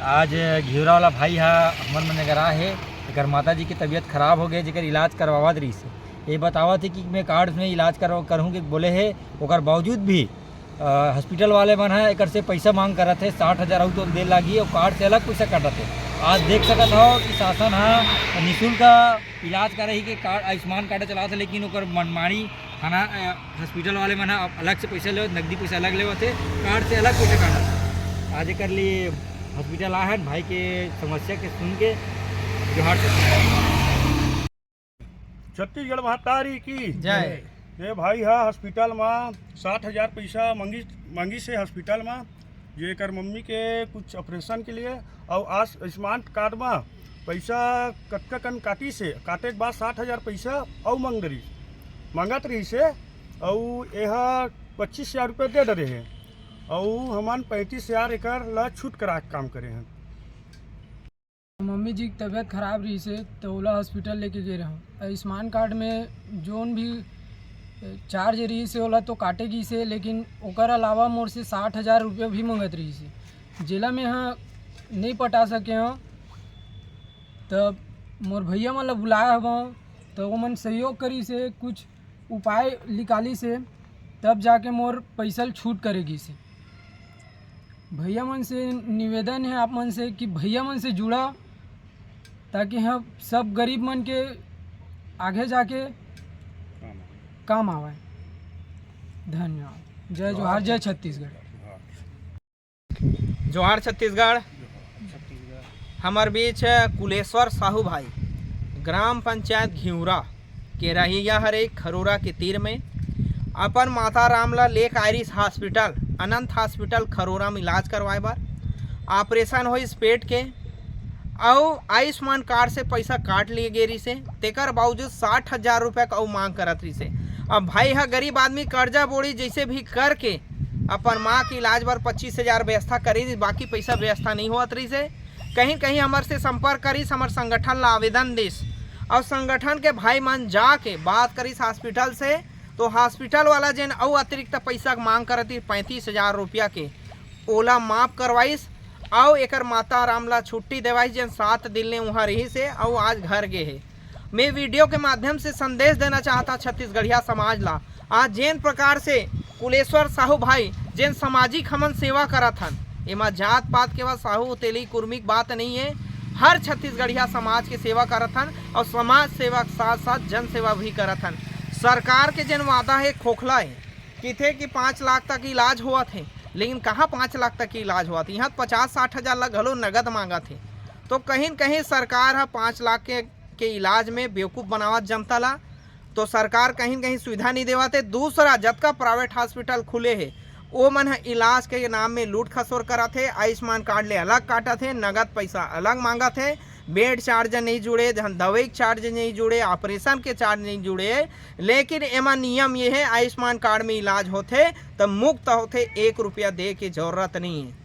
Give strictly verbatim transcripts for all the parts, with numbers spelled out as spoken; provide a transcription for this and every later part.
आज घिउरा वाला भाई हा हमर मन घर आए हे, एकर माता जी के तबीयत खराब हो गए, जेकर इलाज करवावत रहिस हे। ये बतावत हे कि मैं कार्ड में इलाज करवा करहूँ के बोले हे, ओकर बावजूद भी अ, हॉस्पिटल वाले मन ह एकर से पैसा मांग करत हे, साठ हजार अउ तो दे लागी, अउ कार्ड से अलग पैसा काटत हे। आज देख सकत हव कि शासन ह निशुल्क इलाज करे ही के कार्ड, आयुष्मान कार्ड चलावत हे, लेकिन ओकर मनमानी थाना, अ, हॉस्पिटल वाले मन ह अलग से पैसा लेवत, नकदी पैसा अलग लेवत हे, कार्ड से अलग पैसा काटत हे। आज एकर लिए हॉस्पिटल आए हन, भाई के समस्या के सुन के जोहार। छत्तीसगढ़ महतारी की जय। ये भाई हा हॉस्पिटल मा साठ हजार पैसा मांगी, मांगी से हॉस्पिटल मा, जो एकर मम्मी के कुछ ऑपरेशन के लिए, और आस-, आयुष्मान कार्ड मा पैसा कतका कन काटी से, काटे के बाद साठ हजार पैसा और मांग रही, मांगत रही से, और यह पच्चीस हजार रुपये दे डरे है, और हमन पैंतीस हजार एकर ला छूट करा के काम करे हैं। मम्मी जी के तबीयत खराब रहिस हे, त ओला हॉस्पिटल लेके गे रहंव। आयुष्मान कार्ड में जोन भी चार्ज रहिस हे, ओला तो काटे गिस हे, लेकिन ओकर अलावा मोर से साठ हजार रुपया भी मंगत रहिस हे, जेला मैं ह नइ पटा सके हंव। त मोर भैया मन ला बुलाए हवंव, त ओमन सहयोग करिस हे, कुछ उपाय निकालिस हे, तब जाके मोर पैसा ल छूट करे गिस हे। भैया मन से निवेदन है आप मन से कि भैया मन से जुड़ा, ताकि हम सब गरीब मन के आगे जाके काम आवे। धन्यवाद। जय जोहार, जय छत्तीसगढ़। जोहार छत्तीसगढ़। हमर बीच कुलेश्वर साहू भाई, ग्राम पंचायत घिउरा के रहइया हरे, खरोरा के तीर में अपन माता राम ला लेक आए रिस हॉस्पिटल, अनंत हॉस्पिटल खरोरा में इलाज करवाए बर। ऑपरेशन होइस पेट के, अउ आयुष्मान कार्ड से पैसा काट लिए गे रिसे, तेकर बावजूद साठ हजार रुपया के अउ मांग करत रिसे। अब भाई ह गरीब आदमी, कर्जा बोड़ी जैसे भी करके अपन माँ के इलाज बर पच्चीस हजार व्यवस्था करी, बाकी पैसा व्यवस्था नहीं होत रिसे। कहीं कहीं हमर से संपर्क करिस, हमर संगठन ला आवेदन दिस, और संगठन के भाई मन जाके बात करिस हॉस्पिटल से, तो हॉस्पिटल वाला जेन अउ अतिरिक्त पैसा के मांग करत रिस पैंतीस हजार रुपया के, ओला माफ करवाइस, अउ एकर माता राम ला छुट्टी देवाइस, जेन सात दिन ले उहाँ रहिस हे, अउ आज घर गे हे। मैं वीडियो के माध्यम से संदेश देना चाहता छत्तीसगढ़िया समाज ला, आज जेन प्रकार से कुलेश्वर साहू भाई जेन सामाजिक हमन सेवा करत हन, एमा जात पात के वा साहू तेली कुर्मी के बात नहीं है। हर छत्तीसगढ़िया समाज के सेवा करत हन और समाज सेवा के साथ साथ जन सेवा भी करत हन। सरकार के जेन वादा है खोखला है, किथे कि पाँच लाख तक इलाज होवत है, लेकिन कहाँ पाँच लाख तक के इलाज होवत है? यहाँ पचास साठ हजार ला घलो नगद मांगत है। तो कहीं न कहीं सरकार ह पाँच लाख के, के इलाज में बेवकूफ बनावत जनता ला। तो सरकार कहीं न कहीं सुविधा नहीं देवत है। दूसरा, जतका प्राइवेट हॉस्पिटल खुले हे, ओ मन ह इलाज के नाम में लूट खसोर करत हे, आयुष्मान कार्ड ले अलग काटत हे, नगद पैसा अलग मांगत हे, बेड चार्ज नहीं जुड़े, जहन दवाई के चार्ज नहीं जुड़े, ऑपरेशन के चार्ज नहीं जुड़े, लेकिन एमा नियम ये हे, आयुष्मान कार्ड में इलाज होथे त मुफ्त होथे, एक रुपया दे के जरूरत नहीं है।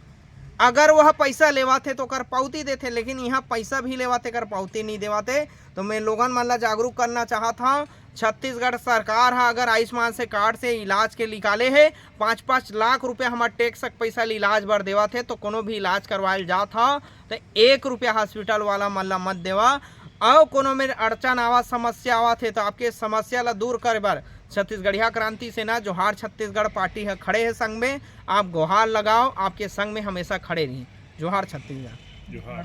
अगर वह पैसा लेवाथे तो ओकर पावती देथे, लेकिन यहाँ पैसा भी लेवाथे, एकर पावती नहीं देवाथे। तो मैं लोगन मन ला जागरूक करना चाहत हूँ, छत्तीसगढ़ सरकार ह अगर आयुष्मान से कार्ड से इलाज के निकाले हे, पाँच पाँच लाख रुपया हमर टैक्स के पैसा ले इलाज बर देवाथे, तो कोनो भी इलाज करवाए ल जात हव, तो एक रुपया हॉस्पिटल वाला मन ला मत देवा। अउ कोनो में अड़चन आवत, समस्या आवत हे, तो आपके समस्या ला दूर करे बर छत्तीसगढ़िया क्रांति सेना जोहार छत्तीसगढ़ पार्टी ह खड़े हे संग में। आप गुहार लगाओ, आपके संग में हमेशा खड़े रही। जोहार छत्तीसगढ़। जोहार।